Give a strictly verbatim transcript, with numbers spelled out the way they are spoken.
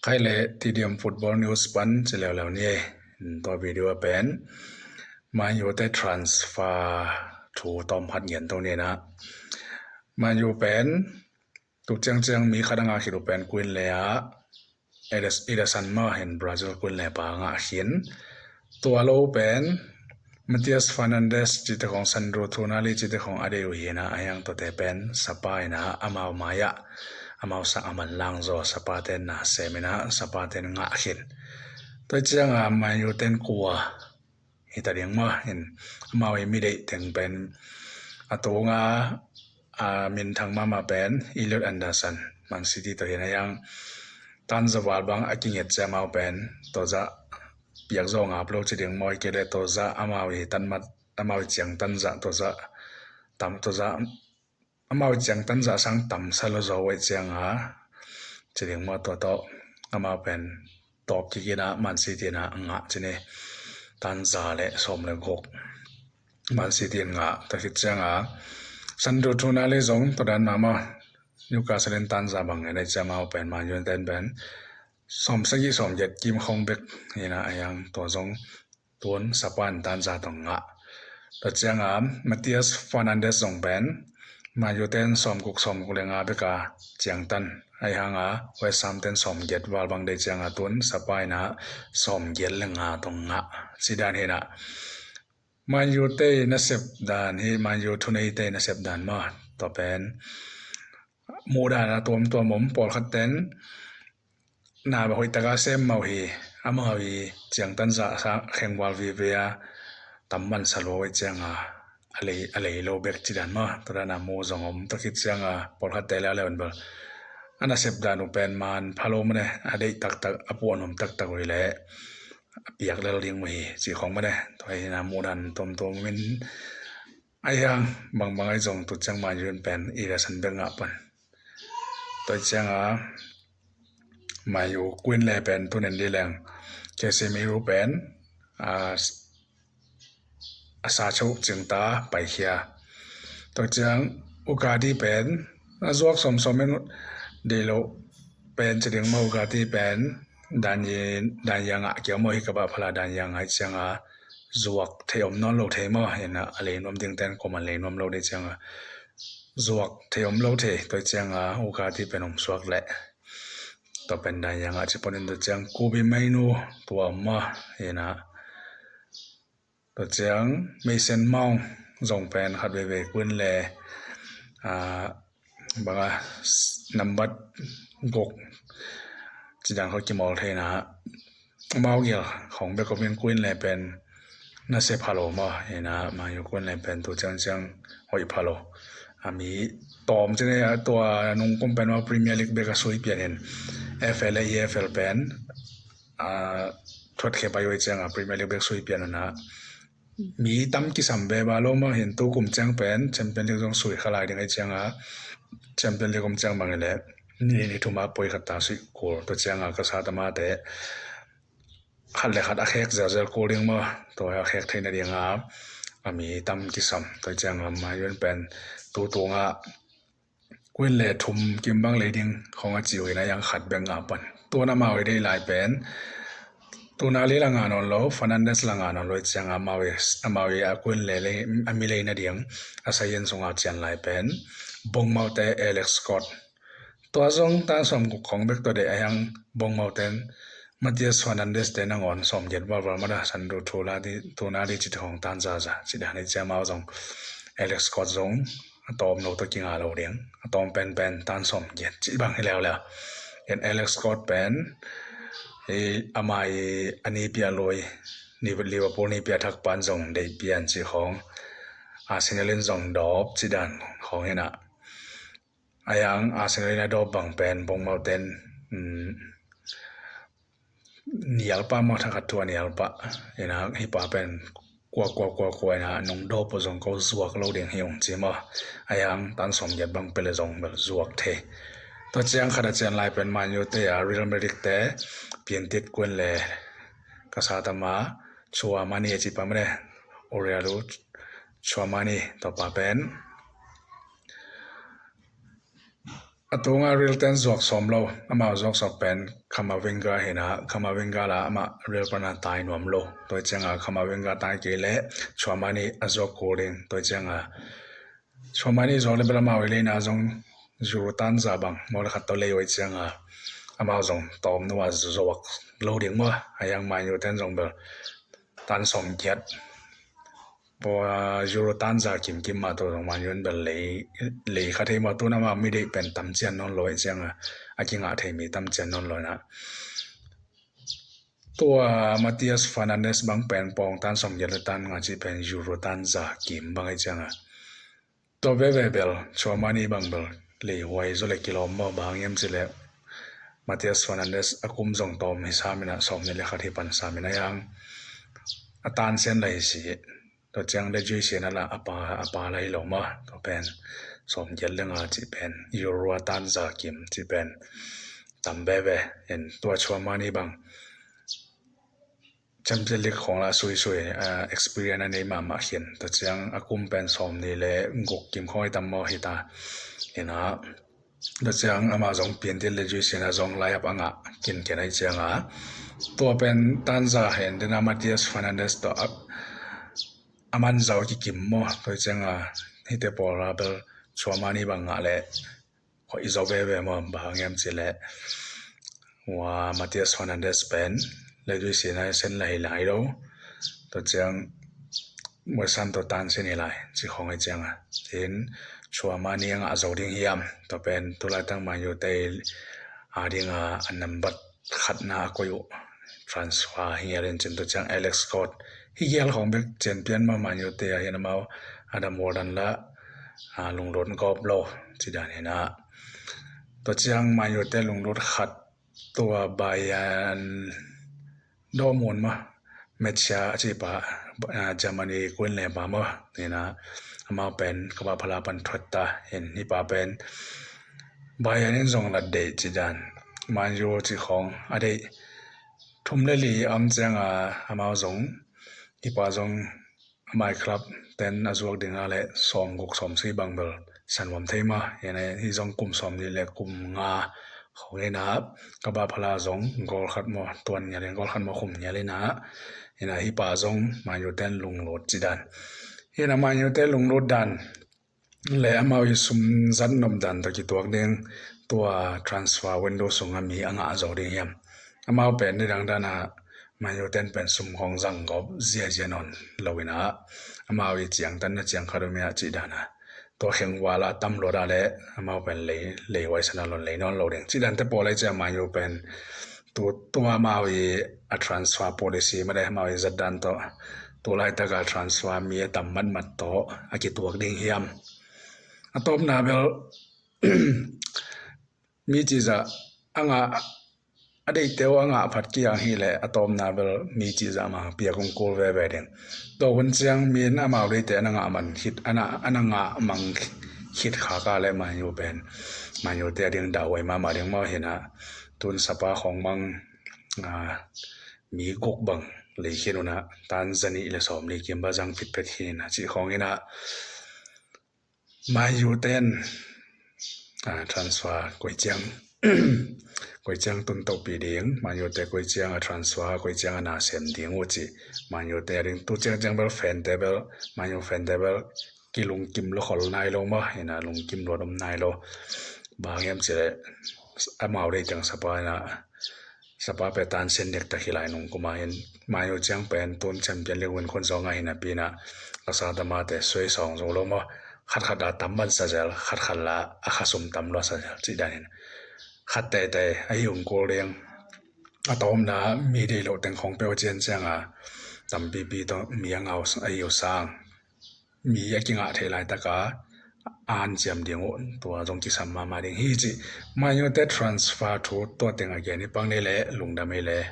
Khai le T D M Football News pan chi leuleu ni e. Tua video a pen Man U te transfer thu tawm khat ngen tou ni na. Man U pen tu chiangchiang mi khat a ngah khit uh pen kuin le a Ederson, Ederson maw, hin Brazil kuin le pa ngah khin. Tua lou pen Mateus Fernandes chihte khong, Sandro Tonali chihte khong a deih uh hi na, a hiang tuate pen sapa in a amau mai ah, amau sang a manlang zaw, sapa ten na sem in a, sapa ten ngah khin. Tua chiang a Man U ten kua hita ding maw, hin amau i mi deih teng pen a tung a, a minthang mahmah pen Elliot Anderson, Man City toh hin a hiang tan za val bang a kinget chiang amau pen tua za piak zaw ngap lou chi ding maw, i ke le tua za amau i tan mat, amau i chiang tan za tua za tam tua za amau i chiang tan za sang tam sa lou zaw uh chiang a chi ding maw, tua toh amau pen tawp kik in a Man City in a ngah chi ni, tan za le sawm le guk Man City in ngah. Tua khit chiang a Sandro Tonali zong tua dan mahmah, Newcastle in tan za bang en a chiang amau pen Man U ten pen sawm sagih sawm giat kim khong bek hi na, a hiang tua zong tun sapa in tan za tawh ngah. Tua chiang a Mateus Fernandes zong pen Man U ten sawm guk, sawm guk le nga bek a chiang tan, a hiang a West Ham ten sawm giat val bang deih chiang a tun sapa in a sawm giat le nga tawh ngah. Chi dan hi na. Man U te nasep dan hi, Man U thunei te nasep dan maw, tua pen muh dan a tuamtuam om. Pawlkhat ten na ba hoih tak a sem mah uh hi, amau i chiang tan za sang kheng val vive a tam man sa lou uh chiang a, a lei, a lei lou bek chi dan maw, tua dan a mu zong om. Tua khit chiang a pawlkhat te le a le un bel a nasep dan uh pen man pha lou maw ne, a deih taktak, a puan om taktak uh hi le a piak lel ding uh hi chi khong maw ne. Tua hi na, muh dan tuamtuam in a hiang bangbang ahi zong tu chiang Man U in pen Ederson bek ngah pan. Tua chiang a Man U kuin le pen tun en di leng Casemiro pen a, a sa chauh ching ta pai khia. Tua chiang Ugarte pen a zuak sawmsawm in deih lou pen chi ding maw, Ugarte pen Danny, Danny a ngah kia maw, hi ka ba phala Danny a ngah chiang a zuak thei om nawn lou thei maw, hi na, a lei nuam ding ten kuaman lei nuam lou di chiang a zuak thei om lou thei. Tua chiang a Ugarte pen om suak le tua pen Danny a ngah chi pon in, tua chiang Kobbie Mainoo tua om maw, hi na. Tua chiang Mason Mount zong pen khat veve kuin le, ah, bang a, s-, nambat guk chi dan khong kimawl thei na. Amau gel khong bek om in kuin le pen nasep pha lou maw, hi na, Man U kuin le pen tu chiangchiang hoih pha lou. A mi tawm chi ne a, tua nung kum pen maw Premier League bek a sui pian in, F L le E F L pen a, thuat khe pai uh chiang a Premier League bek sui pian na. Mi tam kisam ve ba lou maw, hin tu kum chiang pen Champion League zong sui kha lai ding ahi chiang a, Champion League kum chiang bang le ni, ni thum a poi khat ta sui kul. Tua chiang a ka sa tama te khat le khat a khek zelzel kul ding maw, tua a khek theihna ding a, a mi tam kisam. Tua chiang a Man U pen tu tung a kuin le thum kim bang lei ding khong a chi uh hi na, a hiang khat bek ngah pan. Tun amau i deih lai pen Tonali la ngah nawn lou, Fernandes la ngah nawn lou chiang a, amau i, amau i a kuin le lei, a mi leina ding a sa yen sung a chian lai pen Bournemouth te Alex Scott. Tua zong tan sawm guk khong bek tua deih, a hiang Bournemouth ten Mateus Fernandes te nangawn sawm giat valval mada, Sandro Tonali, Tonali chihte khong tan zaza chi dan hi chiang amau zong Alex Scott zong a tawm lou toh kinga lou ding, a tawm penpen tan sawm giat chi bang hi leuleu. En Alex Scott pen, i, amah i a nipi a lui, ni, Liverpool nipi a thak pan zong deih pian chi khong, Arsenal in zong dawp chi dan khong hi na. A hiang Arsenal in a dawp bang pen Bournemouth ten, mm, nial pah maw, thakhat thu a nial pah. Hi na, hi pa pen kua, kua, kua, kua hi na, nung dawp uh zong kou zuak lou ding hi ung chi maw. A hiang tan sawm giat bang pe le zong bel zuak thei. Tua chiang khat a chian lai pen Man U te a Real Madrid te piantit kuin le ka sa tama Tchouaméni a chi pa maw ne, Aurelien Tchouaméni, tua pa pen A tunga real ten zuak sawm lou, amau zuak sawm pen Camavinga hi a, Camavinga lah amah real pan a tai nuam lou. Tua chiang a Camavinga tai kei leh Tchouaméni a zuak kul ding. Tua chiang a Tchouaméni zuak leh bel amau i lei in a zong Djurou tan za bang mawl khat toh lei uh chiang a, amau zong tawm nung a zuak lou ding maw. Hiai a Man U ten zong bel tan sawm giat, Djurou tan za kimkim mah toh zong Man U in bel lei, lei kha thei maw. Tun amau mi deih pen tam chian nawn lou chiang a, a kingah thei mi tam chian nawn lou in a. Tua Mateus Fernandes bang pen pawng tan sawm giat leh tan nga chih pen Djurou tan za kim bang hi chiang a. Tua veve bel Tchouaméni bang bel lei huai zaw leh kilawm maw, bang hiam chih leh Mateus Fernandes a kum zong tawm hi sam in a, sawmnih leh khat hi pan sam in a, hiai a tan sen lai si. Tua chiang leh Djurou sen a lah a pa, a pa lai lou maw. Tua pen sawm giat leh nga chih pen Djurou tan za kim chih pen tam veve in. Tua Tchouaméni bang Champion League khong lah suisui, ah, experience a nei mahmah khin. Tua chiang a kum pen sawmnih leh guk kim khong hi tam maw hi ta. Hi a, tua chiang amah zong pian til leh Djurou sen a zong lai hap a ngah kinken hi chiang a. Tua pen tan za hen ding a Mateus Fernandes toh a, a man zau kikim maw. Tua chiang a hite pawl a bel Tchouaméni bang ngah leh hoih zaw veve maw, bang hiam chih leh. Ua Mateus Fernandes pen leh Djurou sen a sen lai lai lou. Tua chiang Moisan toh tan sen hi lai chih khong hi chiang a. Tin Tchouaméni a ngah zou ding hiam. Tua pen tulai tak Man U te a ding a, a number khatna a koih uh transfer hi a len chin. Tua chiang Alex Scott hi gial khong bek champion maw Man U te a, hi a amau Adam Wharton lah, ah, lunglut gawp lou chih dan hi a. Tua chiang Man U te lunglut khat tua Bayern Dortmund maw, Metsa chih pa, ah, Germany kuan leh pa maw, hi a, amau pen Kaba Phala pan thuat ta, hi a, hi pa pen Bayern in zong la deih chih dan. Man U chih khong a deih thum leh li om chiang a, amau zong, hi pa zong amai club ten a zuak ding a leh sawmguk sawmsagih bang bel sa nuam thei maw. Hi a, hi zong kum sawmnih leh kum nga khong hi a, Kaba Phala zong goal khat maw tuan ngial in, goal khat maw khum ngial hi a. Hi a, hi pa zong Man U ten lunglut chih dan. Hi a, Man U te lunglut dan leh amau i sum zat nop dan toh kituak ding, tua transfer window sung a mi a ngah zou ding hiam. Amau pen nidang dan a Man U ten pen sum khong zang gawp ziahziah nawn lou in a, amau i chiang tan na chiang khat uh mi a chih dan a. Tua kheng ua lah tam lou a leh amau pen lei, lei huai sa nawn lou, lei nawn lou ding. Chih dan te pawl lai chia Man U pen tu, tua amau i a transfer policy mah leh amau i zat dan toh, tulai tak a transfer mi a tam matmat toh a kituak ding hiam. A tawpna bel mi chih zah a ngah, a deihte uh a ngah phat kia hi leh a tawpna bel mi chih zah mang piak ung kul veve ding. Tua hun chiang mi in amau deihte ana ngah mang khit, ana, ana ngah mang khit khak a leh Man U pen, Man U te a ding dau huai mahmah ding maw. Hi a, tun sapa khong mang, ah, mi guk bang lei khin un a, tan zanih leh sawmli kim bang zang phitphet khin a chih khong hi a. Man U ten, ah, transfer koi chiang, koi chiang tun toh pi ding, Man U te koi chiang a transfer, koi chiang a na sem ding uh chih. Man U te a ding tu chiang chiang bel fan te bel, Man U fan te bel kilungkim lou khol nai lou maw, hi a lungkim lou om nai lou. Bang hiam chih leh amau deih teng sapa hi a, sapa pen tan sen nek tak hi lai nung kum a hin, Man U chiang pen tun Champion League win khun zong a hi a pi a, ka sa dama te suai sawng zou lou maw, khat khat a tam ban sa zel, khat khat lah a kha sum tam lou sa zel chih dan hi a. Khat teitei a hi ung kul ding. A tawpna mi deih lou teng khong peuh chian chiang a, tampipi toh mi a ngah uh a hi uh sang, mi a kingah theih lai tak a an chiam ding uh, tua zong kisam mahmah ding hi chih. Man U te transfer thu tua teng a gen hi. Pang ni leh lungdam hi leh.